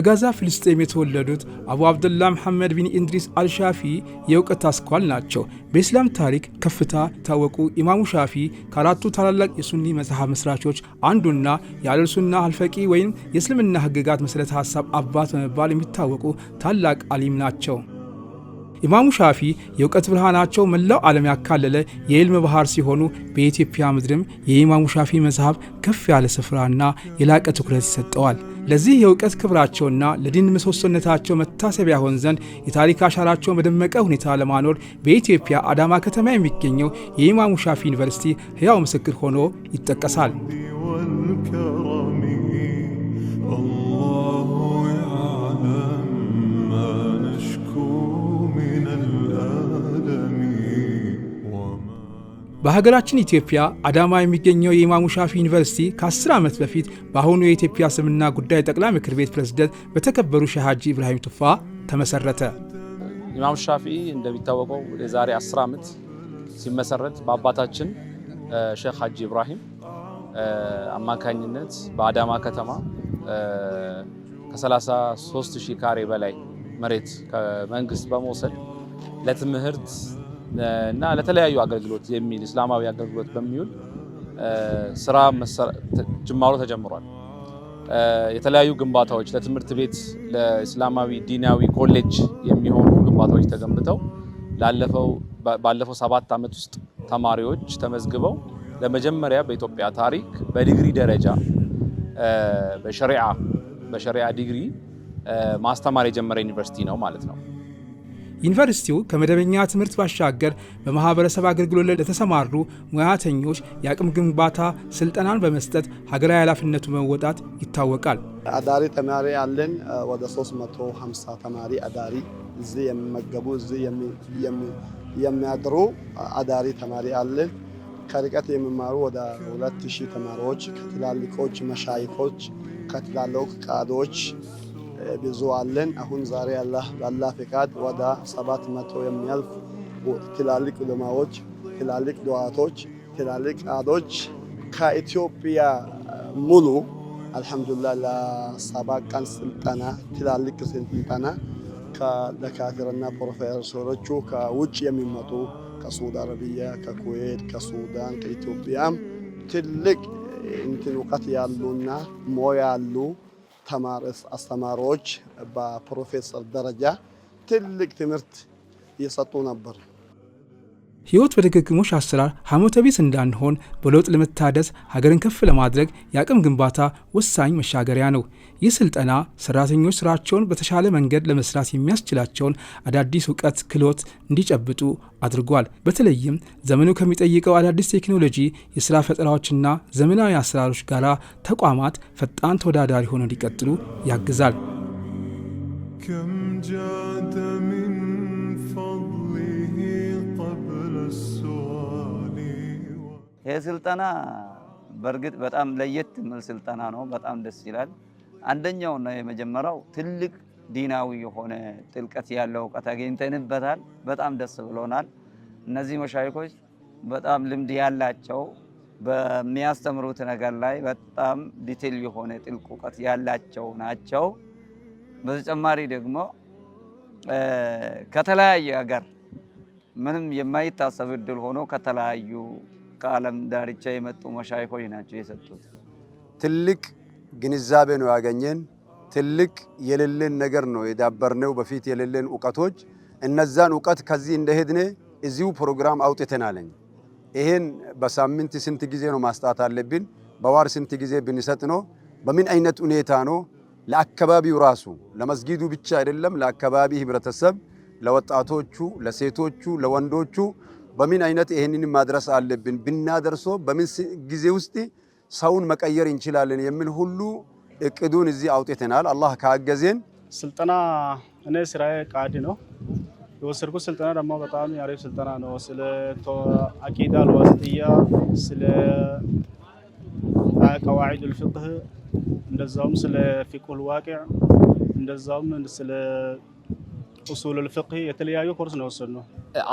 በጋዛ ፍልስጤም የተወለዱት አቡ አብደላ መሐመድ ቢን ኢድሪስ አልሻፊ የእውቀት አስኳል ናቸው። በኢስላም ታሪክ ከፍታ የታወቁ ኢማሙ ሻፊ ከአራቱ ታላላቅ የሱኒ መዝሃብ መስራቾች አንዱና የአህለሱና አልፈቂ ወይም የእስልምና ህግጋት መሠረተ ሐሳብ አባት በመባል የሚታወቁ ታላቅ አሊም ናቸው። ኢማሙ ሻፊ የእውቀት ብርሃናቸው መላው ዓለም ያካለለ የኢልም ባህር ሲሆኑ፣ በኢትዮጵያ ምድርም የኢማሙ ሻፊ መዝሃብ ከፍ ያለ ስፍራና የላቀ ትኩረት ይሰጠዋል። ለዚህ የእውቀት ክብራቸውና ለዲን ምሰሶነታቸው መታሰቢያ ይሆን ዘንድ የታሪክ አሻራቸውን በደመቀ ሁኔታ ለማኖር በኢትዮጵያ አዳማ ከተማ የሚገኘው የኢማሙ ሻፊ ዩኒቨርሲቲ ሕያው ምስክር ሆኖ ይጠቀሳል። والكرم الله يعلم ما نشكو من الألم وما በሀገራችን ኢትዮጵያ አዳማ የሚገኘው የኢማሙ ሻፊ ዩኒቨርሲቲ ከ10 ዓመት በፊት በአሁኑ የኢትዮጵያ እስልምና ጉዳይ ጠቅላይ ምክር ቤት ፕሬዝደንት በተከበሩ ሼህ ሐጂ ኢብራሂም ቱፋ ተመሰረተ። ኢማም ሻፊኢ እንደሚታወቀው የዛሬ 10 ዓመት ሲመሰረት በአባታችን ሼክ ሐጂ ኢብራሂም አማካኝነት በአዳማ ከተማ ከ33 ሺህ ካሬ በላይ መሬት ከመንግስት በመውሰድ ለትምህርት እና ለተለያዩ አገልግሎት የሚል፣ እስላማዊ አገልግሎት በሚውል ስራ ጅማሮ ተጀምሯል። የተለያዩ ግንባታዎች ለትምህርት ቤት፣ ለእስላማዊ ዲናዊ ኮሌጅ የሚሆኑ ግንባታዎች ተገንብተው ባለፈው 7 ዓመት ውስጥ ተማሪዎች ተመዝግበው ለመጀመሪያ በኢትዮጵያ ታሪክ በዲግሪ ደረጃ በሸሪዓ ዲግሪ ማስተማር የጀመረ ዩኒቨርሲቲ ነው ማለት ነው። ዩኒቨርሲቲው ከመደበኛ ትምህርት ባሻገር በማህበረሰብ አገልግሎት ላይ ለተሰማሩ ሙያተኞች የአቅም ግንባታ ስልጠናን በመስጠት ሀገራዊ ኃላፊነቱን መወጣት ይታወቃል። አዳሪ ተማሪ አለን። ወደ 350 ተማሪ አዳሪ፣ እዚህ የሚመገቡ፣ እዚህ የሚያድሩ አዳሪ ተማሪ አለን። ከርቀት የሚማሩ ወደ 2000 ተማሪዎች፣ ከትላልቆች መሻይኮች፣ ከትላልቅ ቃዶች ብዙ አለን። አሁን ዛሬ አላህ በአላህ ፍቃድ ወደ 700 የሚያልፍ ትላልቅ ዑለማዎች፣ ትላልቅ ዱዓቶች፣ ትላልቅ ቃዶች ከኢትዮጵያ ሙሉ አልሐምዱሊላህ ለ7 ቀን ስልጠና፣ ትላልቅ ስልጠና ከደካትርና ፕሮፌሰሮቹ ከውጭ የሚመጡ፣ ከሳዑዲ አረቢያ፣ ከኩዌት፣ ከሱዳን፣ ከኢትዮጵያም ትልቅ እንትን እውቀት ያሉና ሞያ ያሉ አስተማሪዎች በፕሮፌሰር ደረጃ ትልቅ ትምህርት እየሰጡ ነበር። ሕይወት በድግግሞሽ አሰራር ሐሞተ ቢስ እንዳንሆን በለውጥ ለመታደስ፣ ሀገርን ከፍ ለማድረግ የአቅም ግንባታ ወሳኝ መሻገሪያ ነው። ይህ ስልጠና ሰራተኞች ስራቸውን በተሻለ መንገድ ለመስራት የሚያስችላቸውን አዳዲስ እውቀት፣ ክህሎት እንዲጨብጡ አድርጓል። በተለይም ዘመኑ ከሚጠይቀው አዳዲስ ቴክኖሎጂ፣ የስራ ፈጠራዎችና ዘመናዊ አሰራሮች ጋር ተቋማት ፈጣን ተወዳዳሪ ሆነው እንዲቀጥሉ ያግዛል። كم جاد من فضله قبل السؤال ይህ ስልጠና በእርግጥ በጣም ለየት የሚል ስልጠና ነው። በጣም ደስ ይላል። አንደኛውና የመጀመሪያው ትልቅ ዲናዊ የሆነ ጥልቀት ያለው እውቀት አግኝተንበታል። በጣም ደስ ብሎናል። እነዚህ መሻይኮች በጣም ልምድ ያላቸው፣ በሚያስተምሩት ነገር ላይ በጣም detail የሆነ ጥልቅ እውቀት ያላቸው ናቸው። በተጨማሪ ደግሞ ከተለያየ ሀገር፣ ምንም የማይታሰብ እድል ሆኖ ከተለያዩ ከዓለም ዳርቻ የመጡ መሻይኮች ናቸው የሰጡት። ትልቅ ግንዛቤ ነው ያገኘን። ትልቅ የሌለን ነገር ነው የዳበርነው። በፊት የሌለን እውቀቶች፣ እነዛን እውቀት ከዚህ እንደሄድን እዚሁ ፕሮግራም አውጥተናለኝ። ይሄን በሳምንት ስንት ጊዜ ነው ማስጣት አለብን? በወር ስንት ጊዜ ብንሰጥ ነው? በምን አይነት ሁኔታ ነው? ለአካባቢው ራሱ፣ ለመስጊዱ ብቻ አይደለም፣ ለአካባቢ ህብረተሰብ፣ ለወጣቶቹ፣ ለሴቶቹ፣ ለወንዶቹ በምን አይነት ይሄንን ማድረስ አለብን? ብናደርሶ በምን ጊዜ ውስጥ ሰውን መቀየር እንችላለን የሚል ሁሉ እቅዱን እዚህ አውጥተናል። አላህ ካገዘን። ስልጠና፣ እኔ ስራዬ ቃዲ ነው። የወሰድኩት ስልጠና ደግሞ በጣም አሪፍ ስልጠና ነው። ስለ አቂዳ አልዋስጥያ፣ ስለ ቀዋዒድ ልፍቅህ፣ እንደዛውም ስለ ፊቅሁል ዋቂዕ፣ እንደዛውም ስለ ኡሱል ልፍቅህ የተለያዩ ኮርስ ነው የወሰድነው።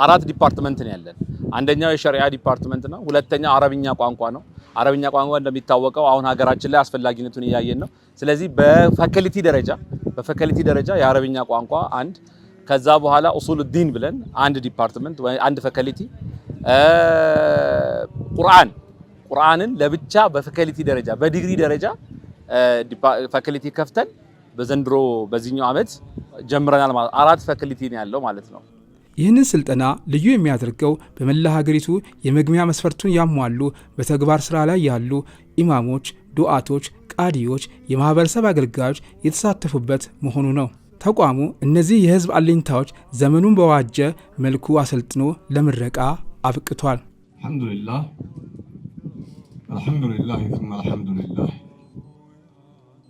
አራት department ነው ያለን። አንደኛው የሸሪዓ department ነው። ሁለተኛው አረብኛ ቋንቋ ነው። አረብኛ ቋንቋ እንደሚታወቀው አሁን ሀገራችን ላይ አስፈላጊነቱን እያየን ነው። ስለዚህ በፋካልቲ ደረጃ በፈከልቲ ደረጃ የአረብኛ ቋንቋ አንድ፣ ከዛ በኋላ ኡሱል ዲን ብለን አንድ department፣ አንድ ፈከልቲ፣ ቁርአንን ለብቻ በፈከልቲ ደረጃ በዲግሪ ደረጃ ፈከልቲ ከፍተን በዘንድሮ በዚህኛው ዓመት ጀምረናል ማለት አራት ፈከልቲ ነው ያለው ማለት ነው። ይህንን ስልጠና ልዩ የሚያደርገው በመላ ሀገሪቱ የመግቢያ መስፈርቱን ያሟሉ በተግባር ስራ ላይ ያሉ ኢማሞች፣ ዱዓቶች፣ ቃዲዎች፣ የማህበረሰብ አገልጋዮች የተሳተፉበት መሆኑ ነው። ተቋሙ እነዚህ የህዝብ አለኝታዎች ዘመኑን በዋጀ መልኩ አሰልጥኖ ለምረቃ አብቅቷል። አልሐምዱሊላህ አልሐምዱሊላህ ሱመ አልሐምዱሊላህ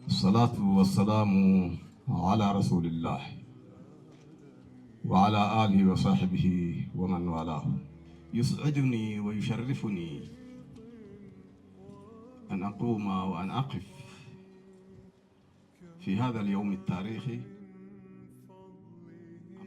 ወሰላቱ ወሰላሙ ዐላ ረሱሊላህ ወዐላ አሊሂ ወሰሕቢሂ ወመን ዋላሁ። يسعدني ويشرفني أن أقوم وأن أقف في هذا اليوم التاريخي.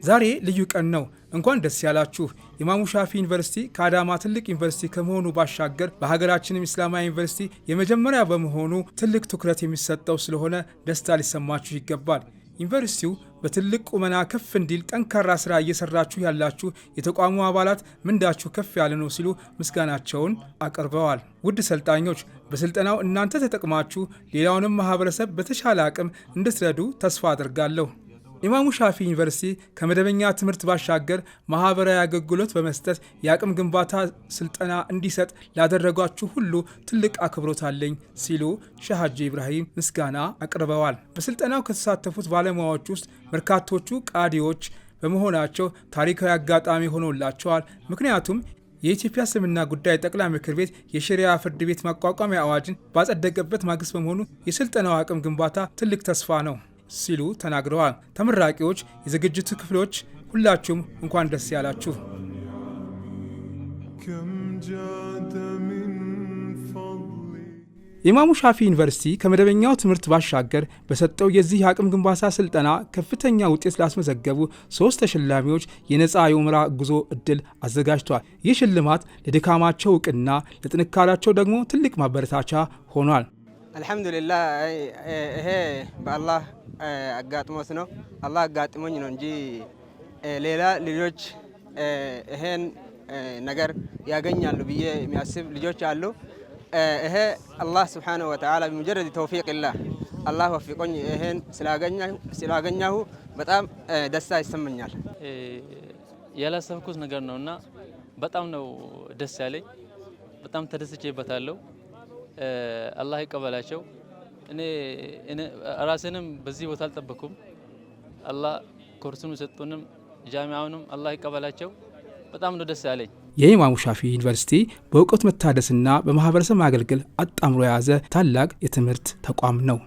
ዛሬ ልዩ ቀን ነው። እንኳን ደስ ያላችሁ። ኢማሙ ሻፊ ዩኒቨርሲቲ ከአዳማ ትልቅ ዩኒቨርሲቲ ከመሆኑ ባሻገር በሀገራችንም ኢስላማዊ ዩኒቨርሲቲ የመጀመሪያ በመሆኑ ትልቅ ትኩረት የሚሰጠው ስለሆነ ደስታ ሊሰማችሁ ይገባል። ዩኒቨርሲቲው በትልቅ ቁመና ከፍ እንዲል ጠንካራ ስራ እየሰራችሁ ያላችሁ የተቋሙ አባላት ምንዳችሁ ከፍ ያለ ነው ሲሉ ምስጋናቸውን አቅርበዋል። ውድ ሰልጣኞች፣ በስልጠናው እናንተ ተጠቅማችሁ ሌላውንም ማህበረሰብ በተሻለ አቅም እንድትረዱ ተስፋ አድርጋለሁ። ኢማሙ ሻፊ ዩኒቨርሲቲ ከመደበኛ ትምህርት ባሻገር ማህበራዊ አገልግሎት በመስጠት የአቅም ግንባታ ስልጠና እንዲሰጥ ላደረጓችሁ ሁሉ ትልቅ አክብሮት አለኝ ሲሉ ሼህ ሀጂ ኢብራሂም ምስጋና አቅርበዋል። በስልጠናው ከተሳተፉት ባለሙያዎች ውስጥ በርካቶቹ ቃዲዎች በመሆናቸው ታሪካዊ አጋጣሚ ሆኖላቸዋል። ምክንያቱም የኢትዮጵያ እስልምና ጉዳይ ጠቅላይ ምክር ቤት የሸሪያ ፍርድ ቤት ማቋቋሚያ አዋጅን ባጸደቀበት ማግስት በመሆኑ የስልጠናው አቅም ግንባታ ትልቅ ተስፋ ነው ሲሉ ተናግረዋል። ተመራቂዎች፣ የዝግጅቱ ክፍሎች ሁላችሁም እንኳን ደስ ያላችሁ። كم جاد من فضل የኢማሙ ሻፊ ዩኒቨርሲቲ ከመደበኛው ትምህርት ባሻገር በሰጠው የዚህ የአቅም ግንባታ ስልጠና ከፍተኛ ውጤት ላስመዘገቡ ሶስት ተሸላሚዎች የነፃ የኡምራ ጉዞ እድል አዘጋጅቷል። ይህ ሽልማት ለድካማቸው እውቅና፣ ለጥንካሬያቸው ደግሞ ትልቅ ማበረታቻ ሆኗል። አልሐምዱሊላህ፣ ይሄ በአላህ አጋጥሞት ነው። አላህ አጋጥሞኝ ነው እንጂ ሌላ ልጆች ይሄን ነገር ያገኛሉ ብዬ የሚያስብ ልጆች አሉ። ይሄ አላህ ስብሓነሁ ወተዓላ بمجرد توفيق الله አላህ ወፊቆኝ ይሄን ስላገኘሁ በጣም ደስታ ይሰማኛል። ያላሰብኩት ነገር ነው እና በጣም ነው ደስ ያለኝ። በጣም ተደስቼበታለሁ። አላህ ይቀበላቸው። እኔ ራሴንም በዚህ ቦታ አልጠበኩም። አላህ ኮርሱን የሰጡንም ጃሚዓውንም አላህ ይቀበላቸው። በጣም ነው ደስ ያለኝ። የኢማሙ ሻፊ ዩኒቨርሲቲ በእውቀት መታደስና በማህበረሰብ ማገልገል አጣምሮ የያዘ ታላቅ የትምህርት ተቋም ነው።